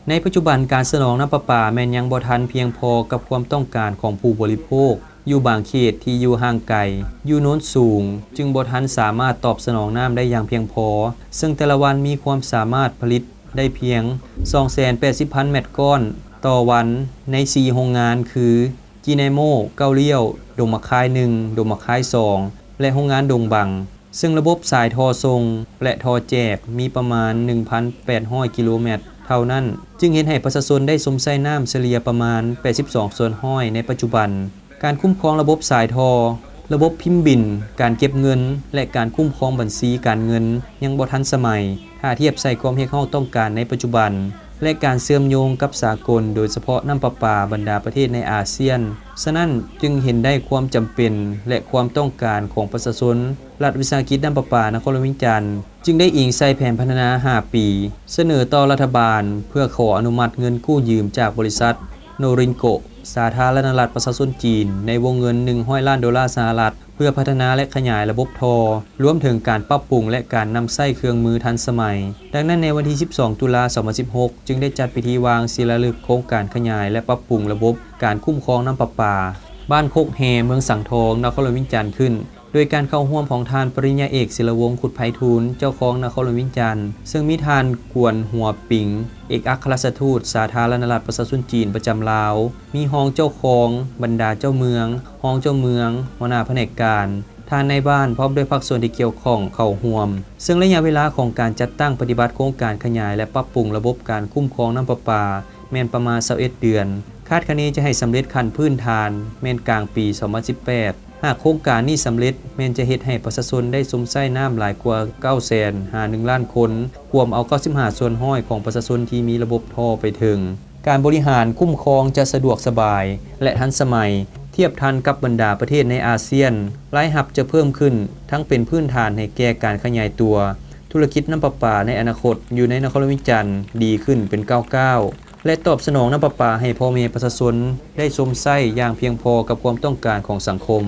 ໃນປັດຈຸບັນ ການສະໜອງນ້ຳປະປາແມ່ນຍັງບໍ່ທັນພຽງພໍກັບຄວາມຕ້ອງການຂອງຜູ້ບໍລິໂພກ. ຢູ່ບາງເຂດທີ່ຢູ່ຫ່າງໄກ, ຢູ່ໂນນສູງ, ຈຶ່ງບໍ່ທັນສາມາດຕອບສະໜອງນ້ຳໄດ້ຢ່າງພຽງພໍ, ເຊິ່ງແຕ່ລະວັນມີຄວາມສາມາດຜະລິດໄດ້ພຽງ ສອງແສນແປດສິບພັນແມັດກ້ອນຕໍ່ວັນ ໃນສີ່ໂຮງງານຄື ຈີໄນໂມ, ເກົ້າລ້ຽວ, ດົງໝາກຄາຍໜຶ່ງ, ດົງໝາກຄາຍສອງ ແລະ ໂຮງງານດົງບັງ. ເຊິ່ງລະບົບສາຍທໍ່ສົ່ງ ແລະ ທໍ່ແຈກມີປະມານ ໜຶ່ງພັນແປດຮ້ອຍກິໂລແມັດເທົ່ານັ້ນ, ຈຶ່ງເຮັດໃຫ້ປະຊາຊົນໄດ້ຊົມໃຊ້ນ້ຳສະເລ່ຍປະມານ ແປດສິບສອງສ່ວນຮ້ອຍໃນປັດຈຸບັນ. ການຄຸ້ມຄອງລະບົບສາຍທໍ່, ລະບົບພິມບິນ, ການເກັບເງິນ ແລະ ການຄຸ້ມຄອງບັນຊີການເງິນຍັງບໍ່ທັນສະໄໝ ຖ້າທຽບໃສ່ຄວາມຮຽກຮ້ອງຕ້ອງການໃນປັດຈຸບັນ ແລະ ການເຊື່ອມໂຍງກັບສາກົນ, ໂດຍສະເພາະນ້ຳປະປາບັນດາປະເທດໃນອາຊຽນ. ສະນັ້ນ, ຈຶ່ງເຫັນໄດ້ຄວາມຈຳເປັນ ແລະ ຄວາມຕ້ອງການຂອງປະຊາຊົນ. ລັດວິສາຫະກິດນ້ຳປະປານະຄອນຫຼວງວຽງຈັນ ຈຶ່ງໄດ້ອີງໃສ່ແຜນພັດທະນາຫ້າປີ ສະເໜີຕໍ່ລັດຖະບານເພື່ອຂໍອະນຸມັດເງິນກູ້ຢືມຈາກບໍລິສັດໂນຣິນໂກ ສາທາລະນະລັດປະຊາຊົນຈີນ ໃນວົງເງິນໜຶ່ງຮ້ອຍລ້ານໂດລາສະຫະລັດ ເພື່ອພັດທະນາ ແລະ ຂະຫຍາຍລະບົບທໍ່ ລວມເຖິງການປັບປຸງ ແລະ ການນຳໃຊ້ເຄື່ອງມືທັນສະໄໝ. ດັ່ງນັ້ນ, ໃນວັນທີສິບສອງ ຕຸລາ ສອງພັນສິບຫົກ ຈຶ່ງໄດ້ຈັດພິທີວາງສີລາລຶກໂຄງການຂະຫຍາຍ ແລະ ປັບປຸງລະບົບການຄຸ້ມຄອງນ້ຳປະປາ ບ້ານໂຄກແຮ່ ເມືອງສັງທອງ ນະຄອນຫຼວງວຽງຈັນຂຶ້ນ ໂດຍການເຂົ້າຮ່ວມຂອງທ່ານປະລິນຍາເອກ ສິລະວົງ ຄຸດໄພທູນ ເຈົ້າຄອງນະຄອນຫຼວງວຽງຈັນ, ເຊິ່ງມີທ່ານ ກວນ ຫົວປິງ ເອກອັກຄະລັດຖະທູດສາທາລະນະລັດປະຊາຊົນຈີນປະຈຳລາວ, ມີຮອງເຈົ້າຄອງ, ບັນດາເຈົ້າເມືອງ, ຮອງເຈົ້າເມືອງ, ຫົວໜ້າພະແນກການ, ທ່ານນາຍບ້ານ ພ້ອມດ້ວຍພາກສ່ວນທີ່ກ່ຽວຂ້ອງເຂົ້າຮ່ວມ. ເຊິ່ງໄລຍະເວລາຂອງການຈັດຕັ້ງປະຕິບັດໂຄງການຂະຫຍາຍ ແລະ ປັບປຸງລະບົບການຄຸ້ມຄອງນ້ຳປະປາ ແມ່ນປະມານຊາວເອັດເດືອນ, ຄາດຄະເນຈະໃຫ້ສຳເລັດຂັ້ນພື້ນຖານແມ່ນກາງປີສອງພັນສິບແປດ. ຫາກໂຄງການນີ້ສຳເລັດ, ແມ່ນຈະເຮັດໃຫ້ປະຊາຊົນໄດ້ຊົມໃຊ້ນ້ຳຫຼາຍກວ່າເກົ້າແສນຫາໜຶ່ງລ້ານຄົນ, ກວມເອົາເກົ້າສິບຫ້າສ່ວນຮ້ອຍຂອງປະຊາຊົນທີ່ມີລະບົບທໍ່ໄປເຖິງ. ການບໍລິຫານຄຸ້ມຄອງຈະສະດວກສະບາຍ ແລະ ທັນສະໄໝ, ທຽບທັນກັບບັນດາປະເທດໃນອາຊຽນ, ລາຍຮັບຈະເພີ່ມຂຶ້ນ, ທັງເປັນພື້ນຖານໃຫ້ແກ່ການຂະຫຍາຍຕົວທຸລະກິດນ້ຳປະປາໃນອະນາຄົດຢູ່ໃນນະຄອນຫຼວງວຽງຈັນດີຂຶ້ນເປັນກ້າວໆ ແລະ ຕອບສະໜອງນ້ຳປະປາໃຫ້ພໍ່ແມ່ປະຊາຊົນໄດ້ຊົມໃຊ້ຢ່າງພຽງພໍກັບຄວາມຕ້ອງການຂອງສັງຄົມ.